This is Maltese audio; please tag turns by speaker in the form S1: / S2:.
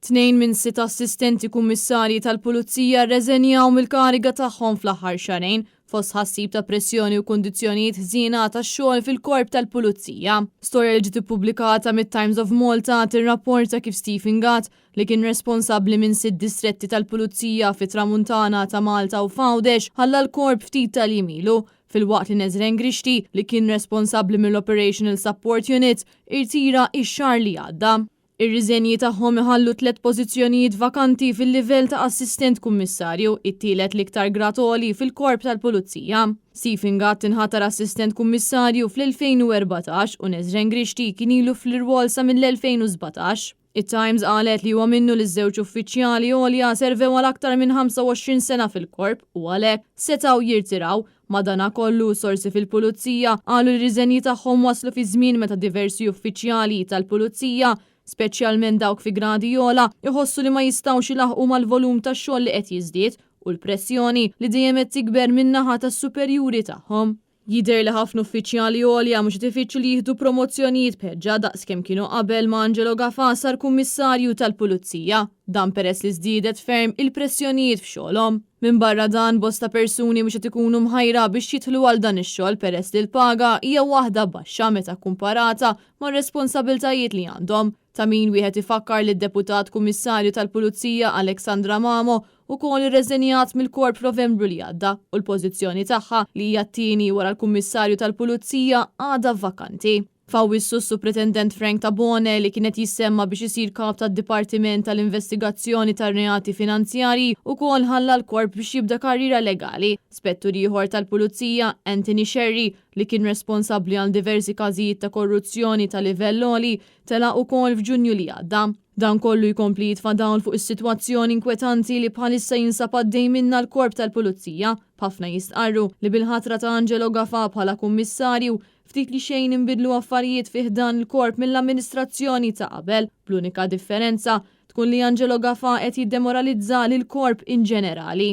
S1: Tnejn minn sitt assistenti kummissarji tal-Pulizija rreżenjaw mill-kariga tagħhom fl-aħħar xahrejn fost tħassib ta' pressjoni u kundizzjonijiet ħżiena tax-xogħol fil-Korp tal-Pulizija. Storja li ġiet ippubblikata mit-Times of Malta tirrapporta kif Stephen Gatt, li kien responsabbli minn sitt distretti tal-Pulizija fit-Tramuntana ta' Malta u f'Għawdex, ħalla l-Korp ftit tal-jiem ilu, filwaqt li Nezren Grixti, li kien responsabbli mill-Operational Support Unit, irtira x-xahar li għadda. Ir-riżenji tagħhom iħallu tlett pożizzjonijiet vakanti fil-livell ta' Assistent Kummissarju, it-tielet l-iktar grad għoli fil-Korp tal-Pulizija. Stephen Gatt inħatar Assistent Kummissarju fl-2014 u Nezren Grixti kien ilu fl-irwol sa mill-2017. It-Times qalet li huwa minnu li ż-żewġ uffiċjali għolja servew għal aktar minn 25 sena fil-Korp u għalhekk setgħu jirtiraw. Madanakollu, sorsi fil-Pulizija qalu li r-riżenji tagħhom waslu fi żmien meta diversi uffiċjali tal-Pulizija, speċjalment dawk fi gradi ogħla, iħossu li ma jistgħux ilaħħqu mal-volum ta' xogħol li qed jiżdied u l-pressjoni li dejjem qed tikber min-naħa tas-superjuri tagħhom. Jidher li ħafna uffiċjali għolja mhux qed ifittxu li jieħdu promozzjonijiet b'ħeġġa daqs kemm kienu qabel ma Angelo Gafà sar Kummissarju tal-Pulizija. Dan peress li żdiedet ferm il-pressjonijiet f'xogħolhom. Minbarra dan, bosta persuni mhux qed ikunu mħajra biex jidħlu għal dan ix-xogħol peress li l-paga hija waħda baxxa meta kkumparata mar-responsabiltajiet li għandhom. Ta' min wieħed ifakkar li d-Deputat Kummissarju tal-Pulizija Alexandra Mamo ukoll irreżenjat mill-Korp f'Novembru li għadda u l-pożizzjoni tagħha, li hija t-tieni wara l-Kummissarju tal-Pulizija, għadha vakanti. F'Awwissu s-Supretendent Frank Tabone, li kien qed jissemma biex isir Kap tad-Dipartiment tal-Investigazzjoni tar-Reati Finanzjarji, ukoll ħalla l-Korp biex jibda karriera legali. Spettur ieħor tal-Pulizija, Anthony Scerri, li kien responsabbli għal diversi każijiet ta' korruzzjoni ta' livell għoli, telaq ukoll f'Ġunju li għadda. Dan kollu jkompli jitfa' dawl fuq is-sitwazzjoni inkwetanti li bħalissa jinsab għaddej minnha l-Korp tal-Pulizija, b'ħafna jistqarru li bil-ħatra ta' Angelo Gafà bħala Kummissarju, ftit li xejn inbidlu affarijiet fi ħdan il-Korp mill-amministrazzjoni ta' qabel, bl-unika differenza tkun li Angelo Gafà qed jiddemoralizza lill-Korp inġenerali.